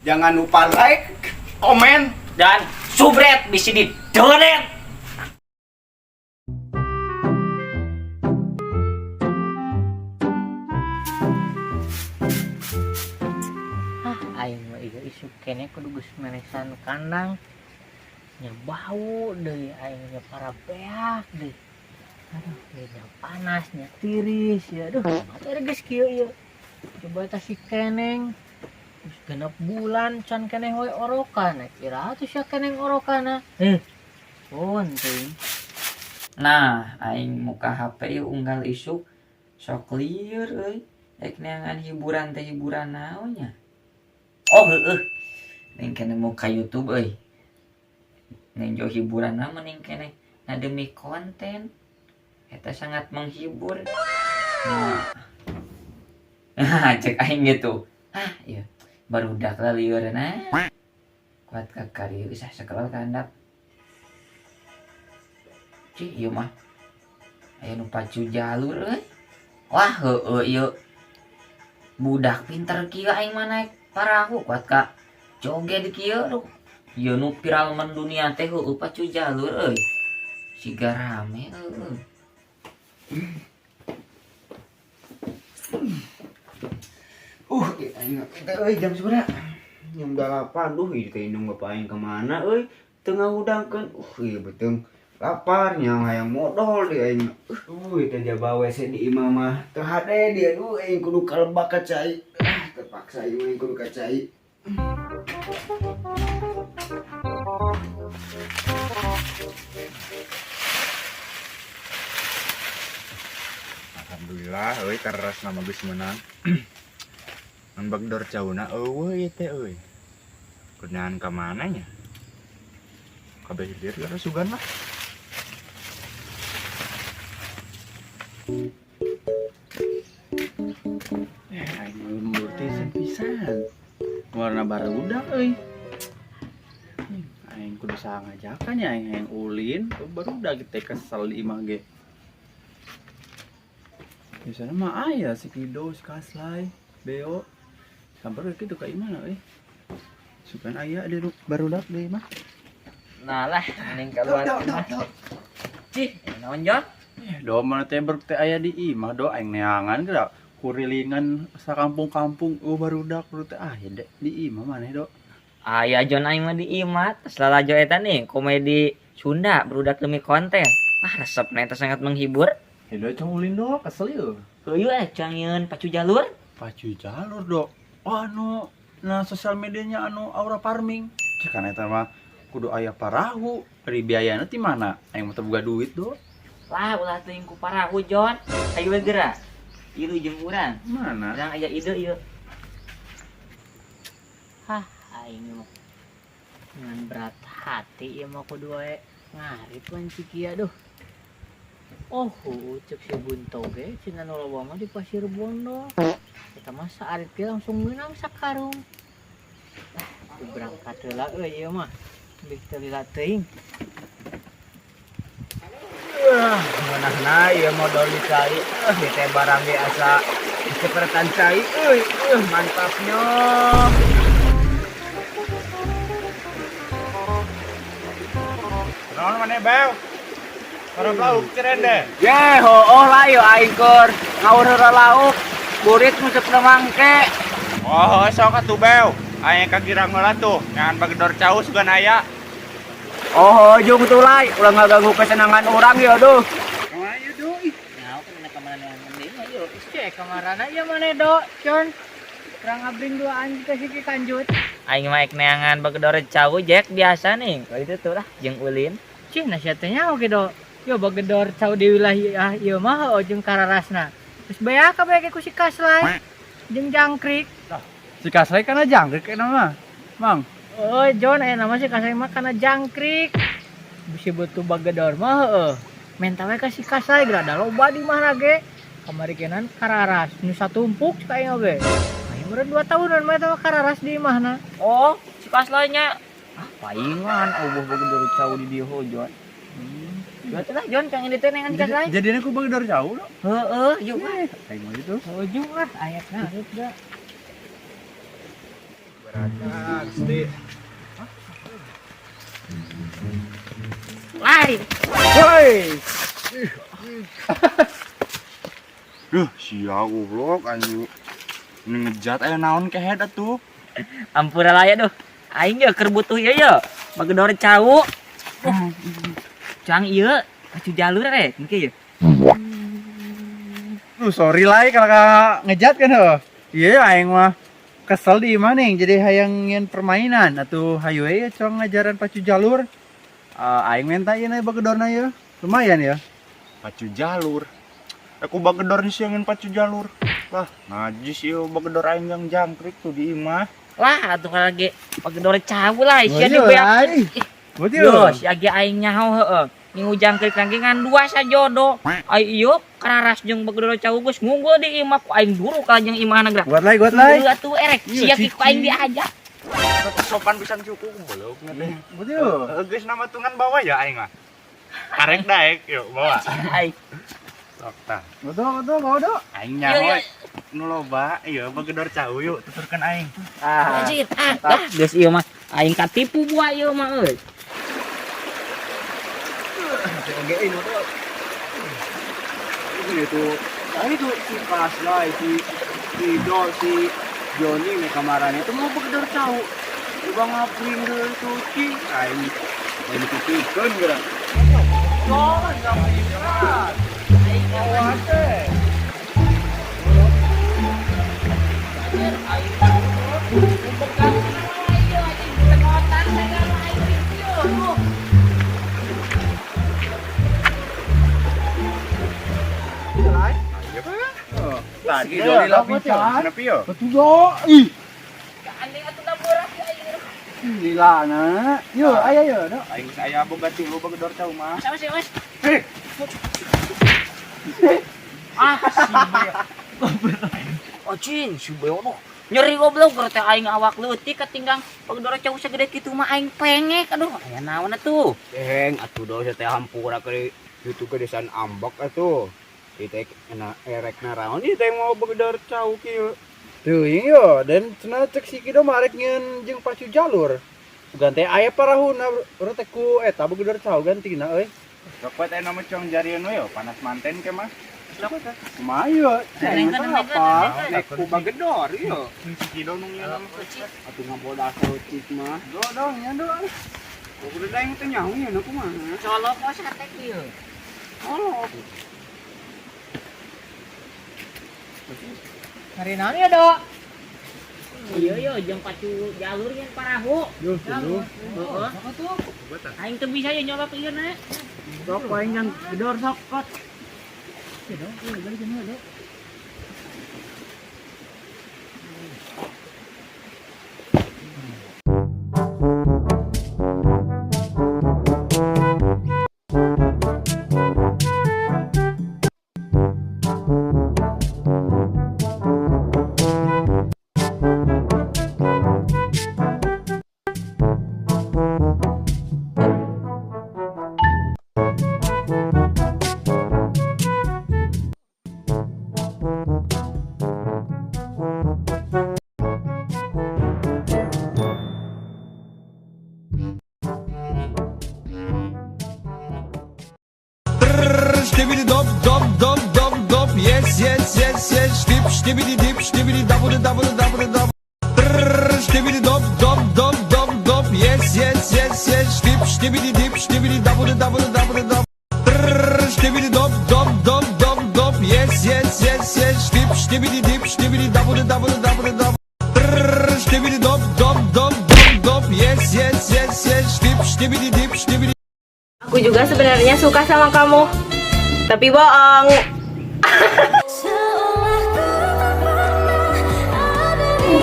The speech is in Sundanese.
Jangan lupa like, komen, dan subret di sini donet. Ah, aing mah ieu isuk keneh kudu geus meresan kandang. Nya bau deui aing nya para beak deui. Aduh, ieu nya panas nya tiris ya. Aduh, mata geus kieu ieu. Coba tah si Keneng. Terus 6 bulan can keneh we orokan. Kira atuh sia Keneng orokana. Penting. Nah, aing muka HP ieu unggal isuk sok lieur euy. Rek neangan hiburan teh hiburan naon nya? Oh heueuh. Ning keneh muka YouTube euy. Ning jo hiburan mah mending keneh nah demi konten. Eta sangat menghibur. Nah. Cek aing gitu. Ah, iya. Barudak lah lieureun ah. Kuat ka karieu geus ah scroll ka handap. Cih, ieu mah aya nu pacu jalur euy. Wah, heueuh ieu. Budak pinter kieu aing mah naik parahu kuat ka joget kieu duh. Ieu nu viral mendunia teh heueuh pacu jalur euy. Siga rame heueuh. Aing teh euy jam sabaraha? Jam 8. Duh, ieu teh indung bapak aing ka mana euy? Teu ngahudangkeun. Ieu beuteung lapar nya hayang modol di aing. Ieu teh jaba WC di imah mah. Teu hade dia duh aing kudu kalebak ka cai. Ah, terpaksa ieu aing kudu ka cai. Alhamdulillah euy teras nama geus meunang. Ngan bagdor cauna eueuh ieu teh euy. Kunaon ka mana nya? Kabeh hilir gara sugan lah. Aing mah lembur teh pisan. Warna barudak euy. Aing kudu saha ngajakan ya aing hayang ulin, barudak teh kesel di imah ge. Biasana mah aya si Kido, si Kaslay, Beo. Samper kitu ka imah euy. Sugan aya di barudak di imah. Nah lah, mending keluar imah. Cih, naon Jon? Do mana teh beruk teh aya di imah do aing neangan geura kurilingan sakampung-kampung oh barudak baru teh aya de di imah maneh do. Aya Jon aing mah di imah, terus lalajo eta nih komedi Sunda barudak demi konten. Ah, resepna eta sangat menghibur. Do cong ulin do kesel ieu. Heueuh cang yeun pacu jalur. Pacu jalur do. Oh anu nah sosial medianya anu Aura Farming. Cek kan eta mah kudu aya parahu, ari biayana ti mana? Aing mah teu boga duit do. Lah ulah teuing ku parahu Jon. Ayo we geura. Ieu jeung urang. Mana? Urang aya ide ieu. Hah, aing mah dengan berat hati ieu mah kudu wae ngarit wanci kieu duh. Oh, cek si Bunto ge cenah nu loba mah di Pasir Bondo. Eta mah saarit ge langsung meunang sakarung. Ah, kudu berangkat heula euy ieu mah. Bih teu lila teuing. Ngeunahna ieu modol di cai. Ieu teh barang ge asa dicepretan cai euy. Mantapnya. Naon maneh Beo? Karep lauk keren deh. Ye, hooh lah ieu aing keur ngawur heula lauk. Burit nguseup mangke. Oh, sok atuh Beo. Aing ka girang heula tuh, ngan bagedor cau sugan aya. Oh, jung tulai, ulah ngaganggu kesenangan orang ya duh. Ayo do ih. Nyaho kana ka mana neangan deui mah ieu. Cek kamarana ieu maneh do, Con. Kurang ngabring duaan ka si Ki Kanjut. Aing mah ek neangan bagedor cau Jack biasa nih. Kalau itu tuh lah jeung ulin. Cih, nasihat teh nyaho ge do. Yo bagedor cau di wilayah ieu mah heueuh jeung kararasna. Geus beak kabeh ge ku si Kaslay jeung jangkrik. Si Kaslay kana jangkrik eta mah. Mang. Oh, Jon aya nama si Kaslay mah kana jangkrik. Bisi butuh bagedor mah heueuh. Menta we ka si Kaslay geura da loba di mana ge. Kamari kenan kararas nu satumpuk cek aing oge. Aing meureun 2 tahunan mah eta mah kararas di imahna. Oh, si Kaslay nya. Ah, paingan eueuh bagedor cau di dieu Jon. Berarti lah Jon kang ini teh nengan si Kaslay. Jadinya ku bagedor cau do. Heeh, yuk ah. Aing mah gitu. Heueuh ah, aya ngarit da. Beratnya, Gusti. Lari. Woi. Duh, sia goblok anjing. Ini ngejat aya naon kehed atuh. Ampura lah ya duh. Aing ge keur butuh ieu ye. Bagedor cau. Cang ieu pacu jalur rek engke ye. Duh, sorry lah kalau kak ngejat kan heuh. Iya aing mah kesel di imah nih jadi hayang ngien permainan atuh hayu we cong ngajaran pacu jalur. Aing minta ieu bagedorna ieu. Lumayan ya. Pacu jalur. Aku bagedor disiangin pacu jalur. Lah, najis ieu bagedor aing yang jangkrik tuh di imah. Lah atuh kalau ge bagedor cau lah Oh, sia iya, dibeak. lai. Betul. Yo, si age aing nyaho heueuh. Ngingu jangkrik lagi ngan dua sajodo. Ai ieu kararas jeung bagedor cau geus ngunggul di imah ku aing duru ka jeung imahna geura. Buat lai, buat lai. Heueuh atuh erek Iya, sia ki ku aing diajak. Sopan pisan cukup goblok ngeteh. Betul. Heeh, geus nama tungan bawa ya aing mah. Karek daek yuk bawa. Aing. Sok tah. Betul, betul, bawa do. Aing nyaho nu loba ieu bagedor cau yuk tuturkeun aing. Ah. Anjir, ah, dah geus ieu mah aing katipu buah ieu mah euy. Itu tadi tuh si Kaslai, si Ido, si Joni nih kemarin itu mau begedor cau. Coba ngapring dulu cuci, aing aing dipikirkeun geura. Tadi Doli lapisan. Kenapa yo? Betul do. Ih, Anjing atuh da beurah ieu aing. gila na. Yo, ayo yo, do. Aing geus aya boga tilu bagedor cau mah. Sama sih, Mas. Ah, si Beo. Anjing, si Beo tuh. Nyeri goblok keur teh aing awak leutik katinggang bagedor cau sagede kitu mah aing pengek aduh aya naon atuh. Deng, atuh do teh hampura ke itu ke desan ambak atuh. Ieu teh kena erek naraon ieu teh mau begedor cau kieu. Tuh, yo, dan cenah cek si Kido mah arek ngieun jeung pacu jalur. Ganti aya parahuna urang teh ku eta bagedor cau gantina euy. Sok we teh nama cong jarieun we yo panas manten ke mah. Kumaha yo? Ceng Nengkeun, mah nengkeun, apa? nengkeun. Nek ku bagedor ieu. Si Kido nu ngieun mah. Atuh ngabodas cik mah. Do dong, nya do. Udah aing teh nyaho nya kumaha. Colok we sate kieu. Colok. Hari naon ya, Dok? Iya yo jeung pacu jalur yang parahu. Yo, tuh. Heeh. Aing teu bisa ye nyolok ieu na. Sok aing yang gedor sok kot. Stibidi dop dop dop dop dop yes yes yes yes stip stibidi dip stibidi double double double double stibidi dop dop dop dop dop yes yes yes yes stip stibidi dip stibidi double double double double stibidi dop dop dop dop dop yes yes yes yes stip stibidi dip stibidi double double double double stibidi dop dop dop dop dop yes yes yes yes stip stibidi dip stibidi. Aku juga sebenarnya suka sama kamu, tapi bohong. Seolah ku tak pernah ada di